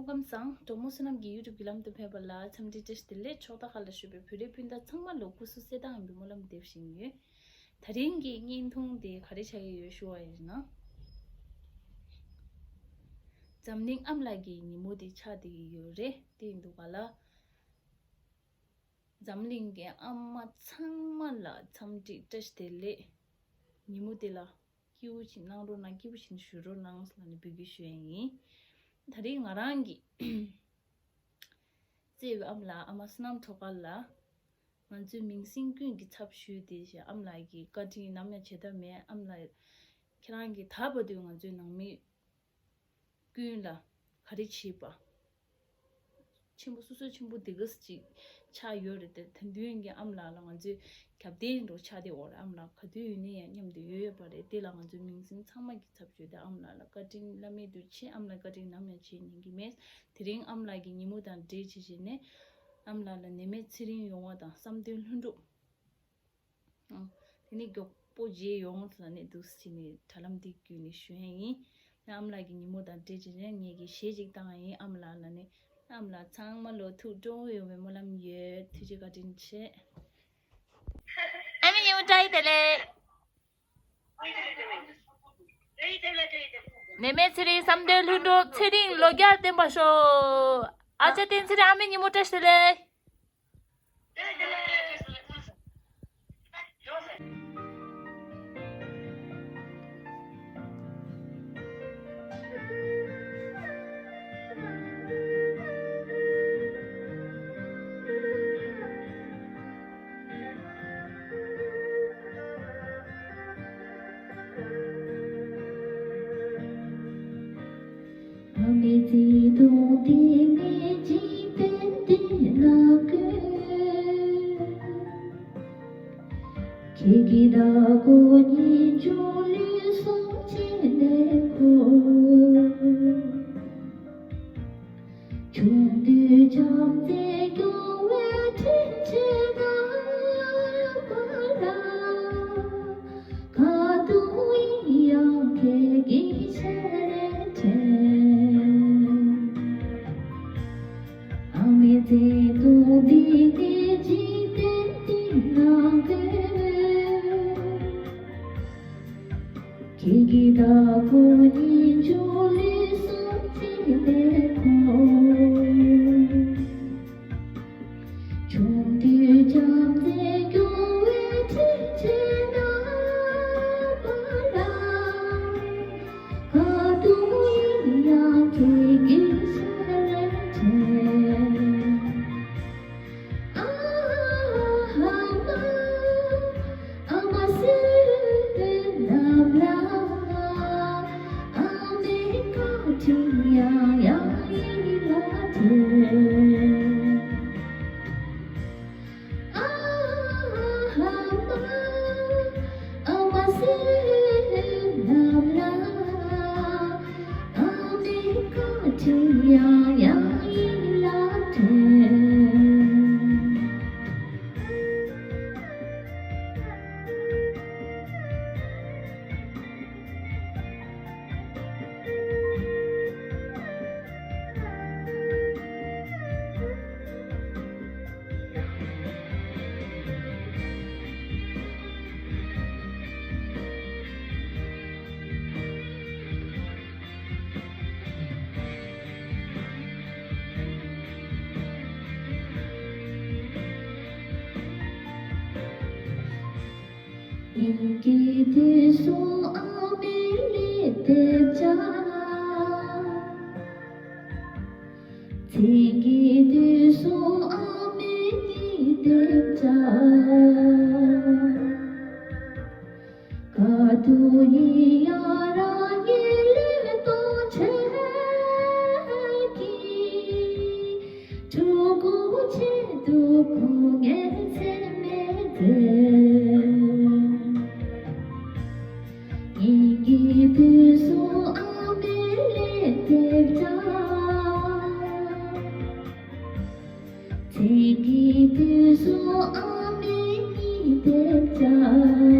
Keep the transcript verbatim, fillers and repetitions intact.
ཁམས་བཟང་། གྲོགས་མོ་བསོད་ནམས་ཀྱི་YouTube་གི་ལམ་དུ་ཕེབས་པ་ལ་འཚམས་འདྲི་བཀྲ་ཤིས་བདེ་ལེགས། ཕྱོགས་མཐའ་ཁག་ལ་བཞུགས་པའི་བོད་རིགས་སྤུན་ཟླ་ཚང་མ་ལ་སྐུ་གཟུགས་གསལ་ཐང་ཡིན་པའི་སྨོན་ལམ་འདེབས་བཞིན་ཡོད། ད་རིང་གི་བརྙན་ཐུང་དེ་ག་རེ་ཆགས་ཀྱི་ཡོད་ཞུ་བ་ཡིན་ན། འཛམ་གླིང་ཨ་མ་ལགས་ཀྱི་ཉིན་མོ་དེ་ཆགས་བསྡད་ཀྱི་ཡོད་རེད། དེ་ཡིན་དུས་ག་ལ། འཛམ་གླིང་གི་ཨ་མ་ཚང་མ་ལ་འཚམས་འདྲི་བཀྲ་ཤིས་བདེ་ལེགས། ཉིན་མོ་དེ་ལ་སྐྱིད་པོ་ཞིག་གནང་རོགས་གནང་། སྐྱིད་པོ་ཞིག་བཞུགས་རོགས་གནང་ཟེར་ནས་འབོད་སྐུལ་ཞུ་ཡ་ཡིན། ད་རེས་ང་རང་གི་བརྩེ་བའི་ཨ་མ་ལགས། ཨ་མ་བསོད་ནམས་སྒྲོལ་དཀར་ལགས། ང་ཚོའི་མིང་སྲིང་ཀུན་གྱི་ཚབ་ཞུས་ཏེ་བཞག་ཨ་མ་ལགས་ཀྱི་བཀའ་དྲིན་ནམ་ཡང་བརྗེད་ཐབས་མེད། ཨ་མ་ལགས་ཁྱེད་རང་གིས་ད་བར་དུ་ང་ཚོའི་ནང་མི་ཀུན་ལ་ག་རེ་བྱེད་པ། ཆེན་པོ་སོ་སོའི་ཆེན་པོ་དེ་ག་ཅིག་ཆགས་ཡོད་རེད་དེ། ད་དུང་གི་ཨ་མ་ལགས་ལ་ང་ཚོའི་རྒྱབ་རྟེན་འདྲ་ཆགས་བསྡད་ཡོད་རེད། ཨ་མ་ལགས་ག་དུས་ཡིན་ན་ཡང་མཉམ་དུ་ཡོད་ཡོད་པ་རེད། དེ་ལ་ང་ཚོའི་མིང་སྲིང་ཚང་མ་གི་ཚབ་ཞུས་ཏེ་ཨ་མ་ལགས་ལ་བཀའ་དྲིན་བླ་མེད་དུ་ཆེ། ཨ་མ་ལགས་བཀའ་དྲིན་ནམ་ཡང་བརྗེད་ཉན་གྱི་མེད། དེ་རིང་ཨ་མ་ལགས་ཀྱི་ཉིན་མོ་དང་འབྲེལ་བྱས་བྱས་ནས་ཨ་མ་ལགས་ལ་ནད་མེད་ཚེ་རིང་ཡོང་བ་དང་བསམ་དོན་ལྷུན་གྲུབ། ཨ། དེ་ནས་མགྱོགས་པོ་རྗེས་ཡོང་ཟེར་ནས་འདུག་ཟེར་ནས་དྲ་ལམ་འདི་བརྒྱུད་ནས་ཞུ་ཡ་ཡིན། ཨ་མ་ལགས་ཀྱི་ཉིན་མོ་དང་འབྲེལ་བྱས་ནས་ངེད་ཀྱིས་གཞས་ཅིག་བཏང་ཡ་ཡིན། ཨ་མ་ལགས་ལ་ནི། ཨ་མ་ལགས་ཚང་མ་ལོ་ཐུགས་སྤྲོ་བོ་ཡོང་བའི་སྨོན་ལམ་ཡོད། ཐུགས་རྗེ་བཀའ་དྲིན་ཆེ། ཨ་མའི་ཉིན་མོ་བཀྲ་ཤིས་བདེ་ལེགས། ནད་མེད་ཚེ་རིང་བསམ་དོན་ལྷུན་གྲུབ། ཚེ་རིང་ལོ་བརྒྱར་བརྟན་པར་ཤོག་ཨ་ཅག་བསྟན་ཚེ་རིང་ཨ་མའི་ཉིན་མོ་བཀྲ་ཤིས་བདེ་ལེགས། ཨ་མའི་བརྩེ་དུང་དེ་ནས་འཇིག་རྟེན་འདི་ན་ཀུན། ཁྱེད་ཀྱི་བདག་པོ་ཉིད་འབྱུང་གནས་སུ་སྐྱེས་ནས་འཁོར། ཆུང་དུས་བྱམས་བརྩེས་སྐྱོང་བའི་དྲིན་ཆེ་རྣམ་པ་ལ། ག་དུས་ཡིན་ཡང་ཁྱེད་ཀྱི་ཞལ་ལས་དྲན། ཨ་མའི་བརྩེ་དུང་འདི་ནི་འཇིག་རྟེན་འདི་ན་ཀུན། ཁྱེད་ཀྱི་བདག་པོ་ཉིད་འབྱུང་གནས་སུ་སྐྱེས་ནས་འཁོར། ཆུང་དུས་བྱམས་བརྩེས་སྐྱོང་བའི་དྲིན་ཆེ་རྣམ་པ་ལ། ག་དུས་ཡིན་ཡང་ཁྱེད་ཀྱི་ཞལ་ལས་དྲན། ཨ་མ། ཨ་མ་བསོད་ནམས་ལགས། ཨ་མའི་བཀའ་དྲིན་ཡང་ཡང་ཡིད་ལ་དྲན། ཨ་མ། ཨ་མ་བསོད་ནམས་ལགས། ཨ་མའི་བཀའ་དྲིན་ཡང་ཡང་ཡིད་ལ་དྲན། སྙིང་གི་དུས་སུ་ཨ་མའི་ལུས་འདེབས་བྱ། མཚན་གྱི་དུས་སུ་ཨ་མའི་སྙིང་འདེབས་བྱ། ག་དུས་ཡིན་ཡང་རང་གི་ལུས་དང་ཕྱད་ཀྱིས། ཕྲུ་གུ་ཆེད་དུ་སྐུ་ངལ་ཚད་མེད་མཛད། སྙིང་གི་དུས་སུ་ཨ་མའི་ལུས་འདེབས་བྱ། མཚན་གྱི་དུས་སུ་ཨ་མའི་སྙིང་འདེབས་བྱ།